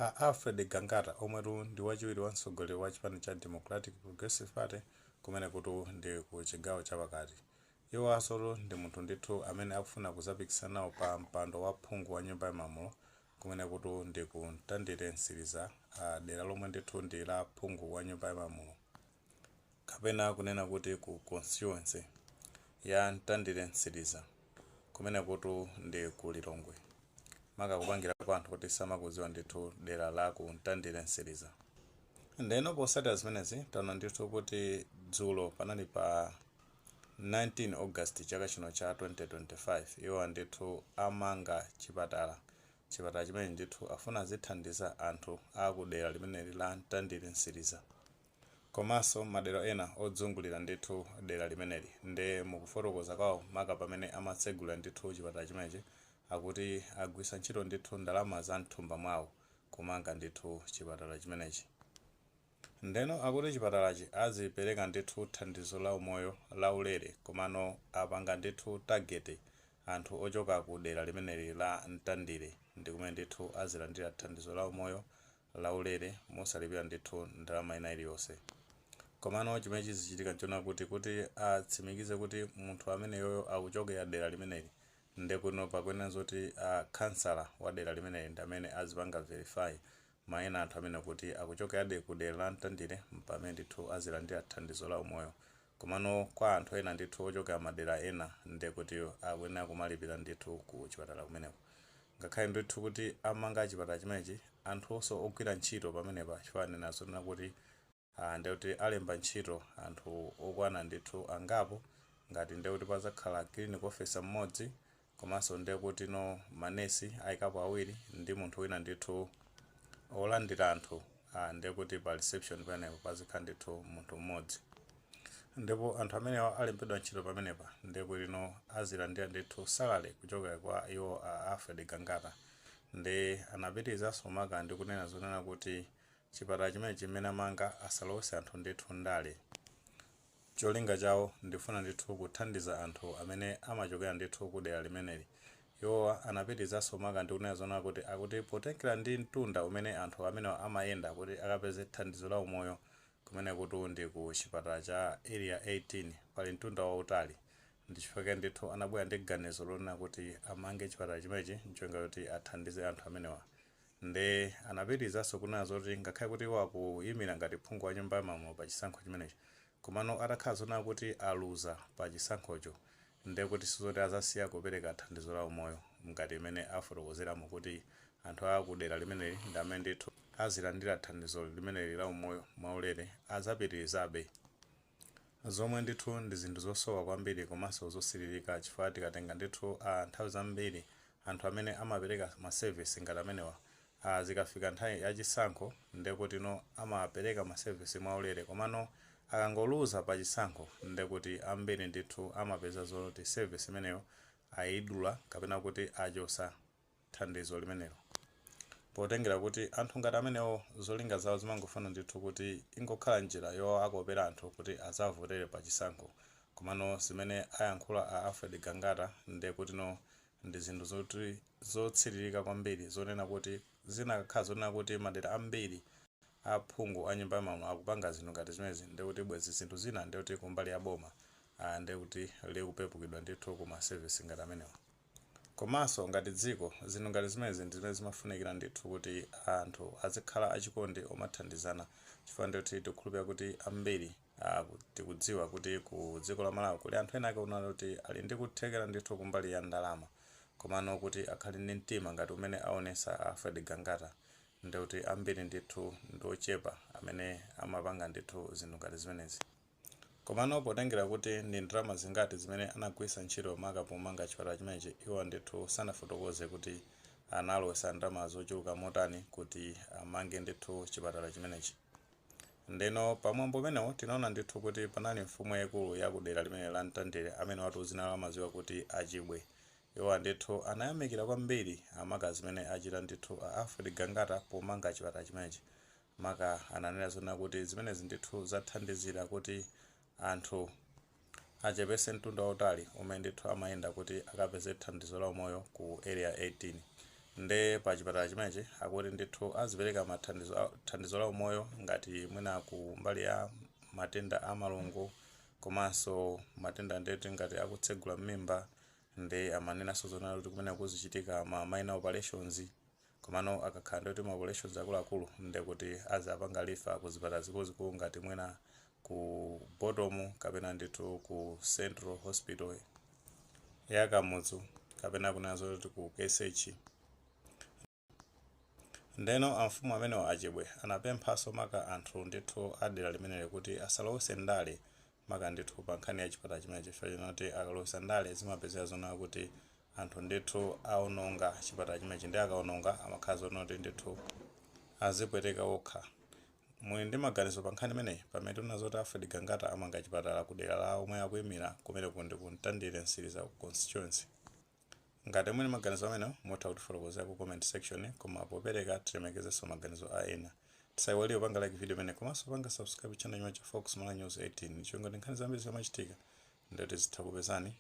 A Alfred Gangata, omwetu ndi wachiwiri wa mtsogoleri wa chipani cha Democratic Progressive Party kumene kutu ndi ku chigawo chapakati, iwo asotu ndi munthu ndithu amene akufuna kuzapikisana nawo pa mpando wa phungu wa Nyumba ya Malamulo kumene kutu ndi ku Mtandire Mtsiriza, dera lomwe ndithu ndi la phungu wa Nyumba ya Malamulo, kapena kunena kuti ku constituency ya Mtandire Mtsiriza kumene kutu ndi ku Lilongwe, maka kupangira kwa anthu kuti samakudziwa ndithu dera la ku Mtandire Mtsiriza. Ndeno posatira zimenezi, taona ndithu kuti dzulo panali pa 19 August chaka chino cha 2025, iwo ndithu amanga chipatala. Chipatala chimene ndithu afuna azithandiza anthu akudera limeneli la Mtandire Mtsiriza komanso madera ena odzungulira ndithu dera limeneli. Nde mukufotokoza kwawo, maka pamene amatsegula ndithu chipatala chimenechi, akuti agwisa ntchito ndithu ndalama za mthumba mwawo kumanga ndithu chipatala chimenechi. Ndeno akuti chipatalachi azipereka ndithu thandizo la umoyo la ulere, komano apanga ndithu target anthu ochoka ku dera limeneli la Mtandire, ndi kumene ndithu azilandira thandizo la umoyo la ulere mosalipira ndithu ndalama ina iliyonse. Komano chimene chizichitika nchona kuti atsimikize kuti munthu ameneyoyo akuchokera dera limeneli, ndekuno pakuyenera zoti khansala wa dera limeneli ndi amene azipanga verify mayina anthu amene kuti akuchokeradi ku dera la Mtandire, pamene ndithu azilandira thandizo la umoyo. Komano kwa anthu ena ndithu ochokera madera ena, ndekuti akuyenera kumalipira ndithu ku chipatala kumeneko. Ngakhale ndithu kuti amanga chipatala chimenechi, anthu onse ogwira ntchito pamenepa, chifukwa zonena kuti ndekuti alemba ntchito anthu okwana ndithu angapo, ngati ndekuti pazakhala clinic officer mmodzi, komanso ndekuti no manesi ayikapo awiri, ndi munthu wina ndithu olandira anthu, ndekuti pa reception pamenepo pazikhala ndithu munthu mmodzi. Ndipo anthu amenewa alembedwa ntchito pamenepa, ndekuti no azilandira ndithu salary kuchokera kwa iwo a Alfred Gangata. Ndi anapitirizanso maka ndi kunena zonena kuti chipatala chimene chimene amanga asalowese anthu ndithu ndale. Cholinga chawo ndifuna ndithu kuthandiza anthu amene amachokera ndithu ku dera limeneli. Iwowa anapitirizanso maka ndi kunena zonena kuti akuti potengera ndi mtunda umene anthu amenewa amayenda kuti akapeze thandizo la umoyo kumene kuti ndi ku chipatala cha Area 18, pali mtunda wautali. Ndichifukwa ndithu anabwera ndi ganizo lonena kuti amange chipatala chimenechi ncholinga kuti athandize anthu amenewa. Nde anapitirizanso kunena zoti ngakhale kuti iwo akuyimira ngati phungu wa Nyumba ya Malamulo pa chisankho chimenechi, komano atakhala zonena kuti aluza pa chisankhocho, nde kuti sizoti azasiya kupereka thandizo la umoyo, ngati imene afotokozeramo kuti anthu a kudera limeneli ndi amene ndithu azilandira thandizo limeneli la umoyo mwaulere, azapitirizabe. Zomwe ndithu ndi zinthu zosowa kwambiri komanso zosiririka, chifukwa tikatenga ndithu nthawi zambiri anthu amene amapereka ma service ngati amenewa, zikafika nthawi yachisankho, ndekuti no amapereka ma service mwaulere, komano akangoluza pa chisankho, ndekuti ambiri ndithu amapeza zoti service imeneyo ayidula kapena kuti achosa thandizo limenelo, potengera kuti anthu ngati amenewo zolinga zawo zimangofuna ndithu kuti ingokhala njira yoakopera anthu kuti azavotere pa chisankho. Komano zimene ayankhula a Alfred Gangata, ndekuti no ndi zinthu zoti zotsiririka kwambiri, zonena kuti zinakakhala zonena kuti madera ambiri aphungu a Nyumba ya Malamulo akupanga zinthu ngati zimenezi, ndekuti bwezi zinthu zina, ndekuti kumbali ya boma, ndekuti likupepukidwa ndithu ku ma service ngati amenewa. Komanso ngati dziko, zinthu ngati zimenezi ndi zimene zimafunikira ndithu kuti anthu azikhala achikondi, omathandizana, chifukwa ndikuti tikukhulupirira kuti ambiri tikudziwa kuti ku dziko la Malawi kuli anthu ena ake unali kuti ali ndi kuthekera ndithu kumbali ya ndalama, komano kuti akhale ndi mtima ngati umene aonesa Alfred Gangata, ndikuti ambiri ndithu ndi ochepa amene amapanga ndithu zinthu ngati zimenezi. Komano potengera kuti ndi ndalama zingati zimene anagwiritsa ntchito maka pomanga chipatala chimenechi, iwo ndithu sanafotokoze kuti analowesa ndalama zochuluka motani kuti amange ndithu chipatala chimenechi. Ndeno pamwambo umenewo tinaona ndithu kuti panali mfumu yayikulu ya kudera limene la Mtandire, amene watu zina lawo amadziwa kuti Achibwe. Iwo ndithu anayamikira kwambiri amaka zimene achita ndithu a Alfred Gangata pomanga chipatala chimenechi. Maka ananena zonena kuti zimenezi ndithu zathandizira kuti anthu achepese mtunda wautali umene ndithu amayenda kuti akapeze thandizo la umoyo ku Area 18. Nde pa chipatala chimenechi akuti ndithu azipereka mathandizo, thandizo la umoyo ngati mwina ku mbali ya matenda a malungo komanso matenda ndeti ngati akutsegula m'mimba. Ndi amanenanso zonena kuti kumene kuzichitika ma minor operations, komano akakhala ndikuti ma operations akuluakulu, ndekuti azapanga refer ku zipatala zikuluzikulu ngati mwina ku Bottom kapena ndithu ku Central Hospital ya Kamuzu kapena kunena zoti ku KCH. Ndeno amfumu amenewo achibwe anapemphanso maka anthu ndithu adera limeneli kuti asalowese ndale maka ndithu pa nkhani ya chipatala chimenechi, chifukwa chinoti akalowesa ndale zimapezeka zonena kuti anthu ndithu aononga chipatala chimenechi, ndi akaononga amakhala zonena kuti ndithu azipweteka okha. Muli ndi maganizo pa nkhani imeneyi, pamene tikuona zoti Alfred Gangata amanga chipatala ku dera la omwe akuyimira, kumeneko ndi ku Mtandire Msiriza constituency? Ngati muli maganizo amenewo, mutha kutifotokozera ku comment section, koma popereka tilemekezenso maganizo a ena. Tisayiwalire kupanga like video imene komanso panga subscribe channel chimene cha Fox Mala News 18, chonga ndi nkhani zambiri zomachitika ndati zitha kupezani.